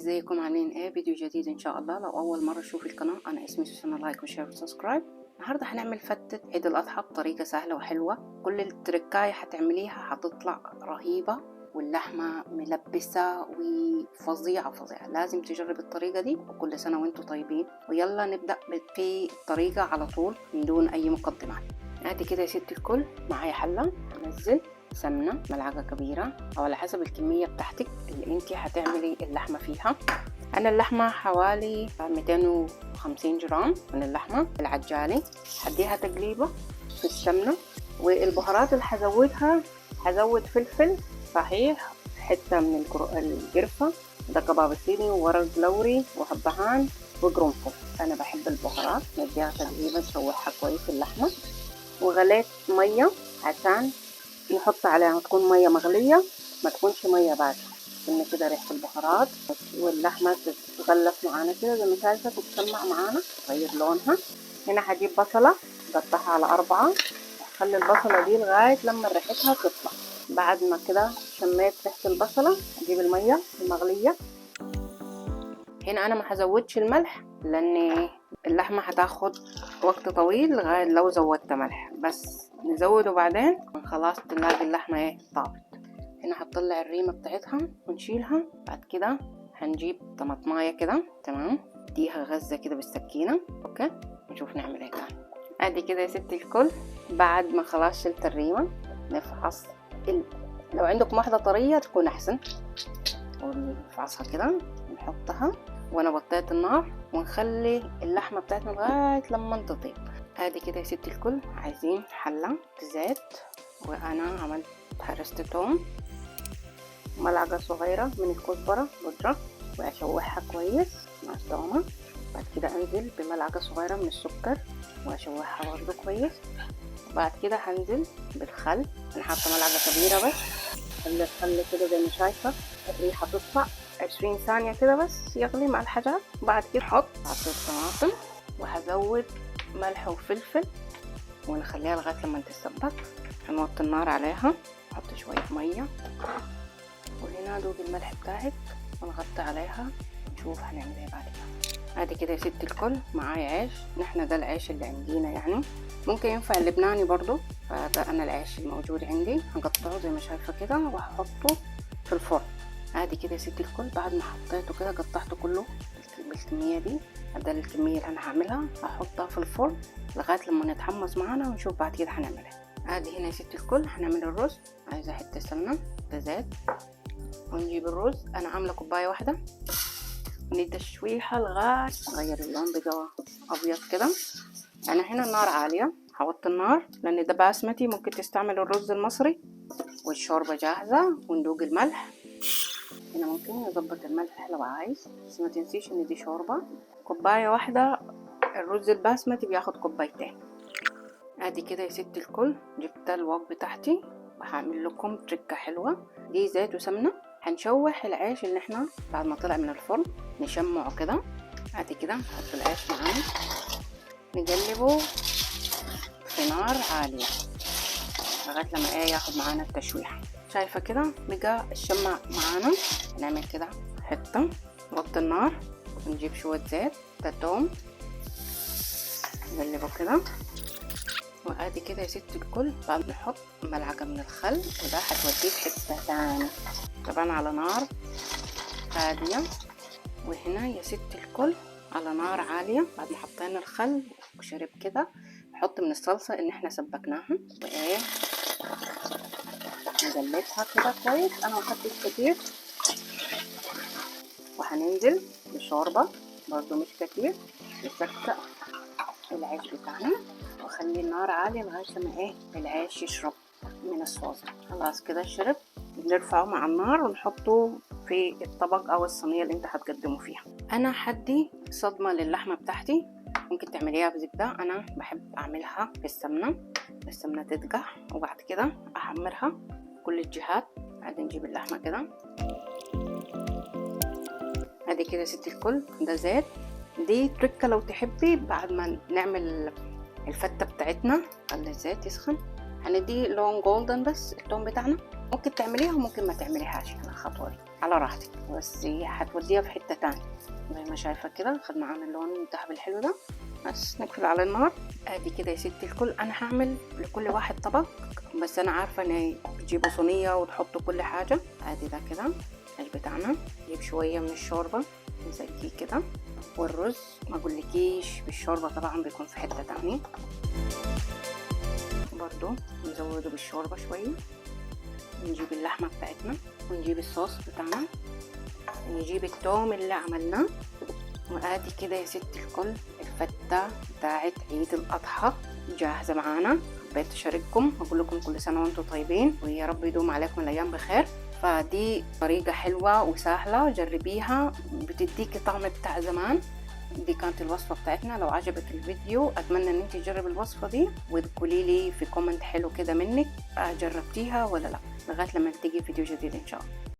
ازيكم عاملين ايه؟ فيديو جديد ان شاء الله. لو اول مرة تشوفي القناة، انا اسمي سوسنة، like و share و subscribe. النهارده هنعمل فتة عيد الاضحى بطريقة سهلة وحلوه. كل التركايه هتعمليها هتطلع رهيبة، واللحمة ملبسه وفظيعه فظيعة. لازم تجرب الطريقة دي، وكل سنة وانتم طيبين. ويلا نبدا في الطريقة على طول من دون اي مقدمات. ادي كده يا ست الكل، معايا حله، هنزل سمنه ملعقة كبيرة او على حسب الكمية بتاعتك اللي انتي هتعملي اللحمة فيها. انا اللحمة حوالي 250 جرام من اللحمة العجالي. هديها تقليبه في السمنة. والبهارات اللي هزودها، هزود فلفل صحيح، حتة من القرفه، ده كباب صيني، وورق لوري، وحبهان، وقرنفل. انا بحب البهارات. نديها تقليبه، نشوحها كويس اللحمة. وغليت مية عشان نحط عليها، تكون مية مغليه، ما تكونش مية باردة. قلنا كده ريحه البهارات واللحمة تتغلف معانا كده زي ما شايفه، تتسمع معانا، تغير لونها. هنا هجيب بصله قطعها على 4، هخلي البصله دي لغاية لما ريحتها تطلع. بعد ما كده شميت ريحه البصله، اجيب المية المغليه. هنا انا ما هزودش الملح لان اللحمة هتاخد وقت طويل لغاية لو زودت ملح، بس نزوده بعدين. خلاص تلاقي اللحمة ايه طابت. هنا هتطلع الريمه بتاعتها ونشيلها. بعد كده هنجيب طماطمايه كده، تمام، اديها غزة كده بالسكينة. okay، نشوف نعمل ايه تاني. ادي كده يا ستي الكل، بعد ما خلاص شلت الريمه نفعص لو عندكم واحدة طرية تكون احسن، ونفعصها كده ونحطها. وانا وطيت النار، ونخلي اللحمة بتاعتنا لغاية لما تطيب. ادي كده يا ستي الكل، عايزين حله زيت، وانا عملت هرست توم، ملعقة صغيرة من الكزبره بودره، واشوحها كويس مع التومه. بعد كده انزل بملعقة صغيرة من السكر واشوحها برضو كويس. وبعد كده هنزل بالخل، انا حاطه ملعقة كبيرة بس. خلي الخل كده زي ما شايفه الريحة تطلع 20 ثانية كده بس يغلي مع الحاجات. بعد كده احط عصير طماطم، وهزود ملح وفلفل، ونخليها لغاية لما تتسبك. هنوطي النار عليها، نحط شوية مية، وهنا دوق الملح بتاعك، ونغطي عليها ونشوف هنعمل ايه بعد كده. ادي كده يا ست الكل، معايا عيش، نحن ده العيش اللي عندنا، يعني ممكن ينفع اللبناني برضو، فده انا العيش الموجود عندي. هقطعه زي ما شايفه كده وهحطه في الفرن. ادي كده يا ست الكل، بعد ما حطيته كده قطعته كله بالكمية دي، ده الكمية اللي انا هعملها. هحطها في الفرن لغاية لما نتحمص معانا، ونشوف بعد كده هنعمل ايه. ادي هنا يا ست الكل هنعمل الرز. عايزه حتة سمنه، زيت، ونجيب الرز. انا عامله كوباية واحدة، ندي تشويحه لغاية غير اللون بقى ابيض كده. انا هنا النار عالية، هوطي النار لان ده باسمتي، ممكن تستعمل الرز المصري. والشوربه جاهزة، وندوق الملح. هنا ممكن نظبط الملح لو عايز، بس ما تنسيش ان دي شوربة. كوباية واحدة الرز البسمتي بياخد كوبايتين. ادي كده يا ست الكل، جبت ال wok بتاعتي وهعمل لكم تركه حلوة. دي زيت وسمنه. هنشوح العيش اللي احنا بعد ما طلع من الفرن نشمعه كده. ادي كده نحط العيش معانا، نقلبه في نار عالية لغاية لما ايه ياخد معانا التشويحه. شايفه كده بقى الشمع معانا. نعمل كده حتة، نوطي النار ونجيب شوية زيت، توم، نقلبه كده. وادي كده يا ست الكل، بعد نحط ملعقة من الخل، وده هتوديه في حتة تاني، طبعا على نار هادية. وهنا يا ست الكل على نار عالية، بعد ما حطينا الخل وشرب كده، نحط من الصلصه اللي احنا سبكناها، وايه نقلبها كده كويس. انا ما حطيتش كتير. وهننزل بالشوربه برضو مش كتير، نسكسك العيش بتاعنا، واخلي النار عالية لغاية لما ايه العيش يشرب من الصوص. خلاص كده شرب، بنرفعه مع النار ونحطه في الطبق او الصينية اللي انت هتقدمه فيها. انا حدي صدمة للحمه بتاعتي، ممكن تعمليها بزبده، انا بحب اعملها بالسمنه. السمنة تتقح وبعد كده احمرها كل الجهات. بعدين نجيب اللحمة كده. ادي كده ست الكل، ده زيت. دي تركه لو تحبي، بعد ما نعمل الفته بتاعتنا خلي الزيت يسخن، هنديه لون golden بس التوم بتاعنا. ممكن تعمليها وممكن ما تعمليهاش. الخطوة دي على راحتك، بس هتوديها في حتة تانية. زي ما شايفه كده خد معانا اللون الذهبي الحلو ده. بس نقفل على النار. ادي كده يا ستي الكل. انا هعمل لكل واحد طبق، بس انا عارفه ان تجيبوا صينية وتحطوا كل حاجة. ادي ده كده العيش بتاعنا. نجيب شوية من الشوربة نزكيه كده، والرز ما اقولكيش بالشوربه طبعا بيكون في حتة تانية، برضو نزوده بالشوربه شوية. نجيب اللحمة بتاعتنا ونجيب الصوص بتاعنا، نجيب التوم اللي عملناه. وادي كده يا ست الكل الفتة بتاعت عيد الأضحى جاهزة معانا. حبيت أشارككم، أقول لكم كل سنة وأنتم طيبين، ويا رب يدوم عليكم الأيام بخير. فدي طريقة حلوة وسهلة، جربيها، بتديكي طعم بتاع زمان. دي كانت الوصفة بتاعتنا. لو عجبك الفيديو أتمنى إن انت تجربي الوصفة دي وتقولي لي في comment حلو كده منك جربتيها ولا لا. لغاية لما نلتقي فيديو جديد إن شاء الله.